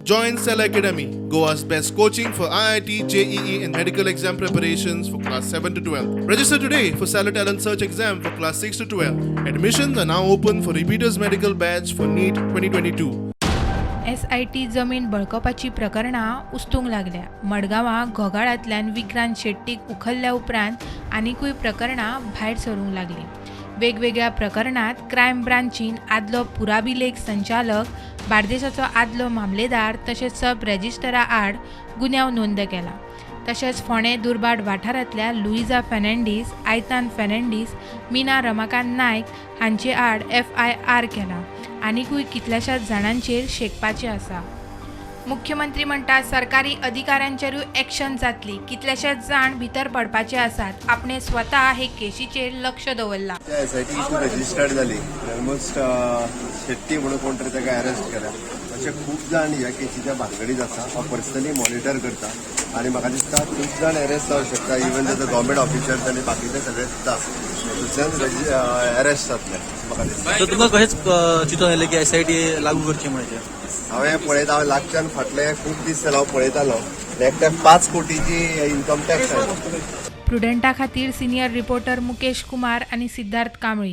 Join Cell Academy, Goa's best coaching for IIT, JEE, and medical exam preparations for class 7 to 12. Register today for Stellar Talent Search exam for class 6 to 12. Admissions are now open for repeaters medical batch for NEET 2022. SIT जमीन बळकवपाची प्रकरणां उस्तूंक लागल्या. मडगांवां घोगाळांतल्यान विक्रांत शेट्टीक उखल्ल्या उपरांत आनिकूय प्रकरणां भायर सरूंक लागलीं. वेगवेगळ्या प्रकरणांत क्रायम ब्रांचीन आदलो पुराभिलेख संचालक, बार्देसाचो आदलो मामलेदार तशेंच सब रेजिस्टरा आड गुन्यांव नोंद केला. तशेंच फोंडें दुर्भाट वाठारांतल्या लुईजा फेर्नांडीस, आयतान फेर्नांडीस, मीना रमाकांत नायक हांचे आड एफआयआर केला. आनिकूय कितल्याशाच जाणांचेर शेकपाचें आसा. मुख्यमंत्री म्हणटा, सरकारी अधिकाऱ्यांचेरूय एक्शन जातली. कितलेशेच जाण भितर पडपाचे आसात. आपणे स्वता हे केशीचेर लक्ष दवरलां. त्या एसआयटी इशू रजिस्टर्ड जाली. ऑलमोस्ट शेट्टी म्हणून कोण तरी ताका अरेस्ट केल्या. अशे खूब जाण ह्या केसीच्या भानगडीत आसा. हांव पर्सनली मॉनिटर करता आनी म्हाका दिसता खूब जाण अरेस्ट जावंक शकता. इवन the government officers आनी बाकीचे सगळे सुद्दां थंयच्यान अरेस्ट जातले अशें म्हाका दिसता. तर तुमकां कशेंच चिंतून आयलें की एसआयटी लागू करची म्हणचे? हांवें पळयता, हांव लागच्यान फाटले खूब दीस जाले हांव पळयतालो. एकट्याक 5 कोटीची इन्कम टॅक्स आयलो. प्रुडंटा खातीर सिनियर रिपोर्टर मुकेश कुमार आनी सिद्धार्थ कांबळी.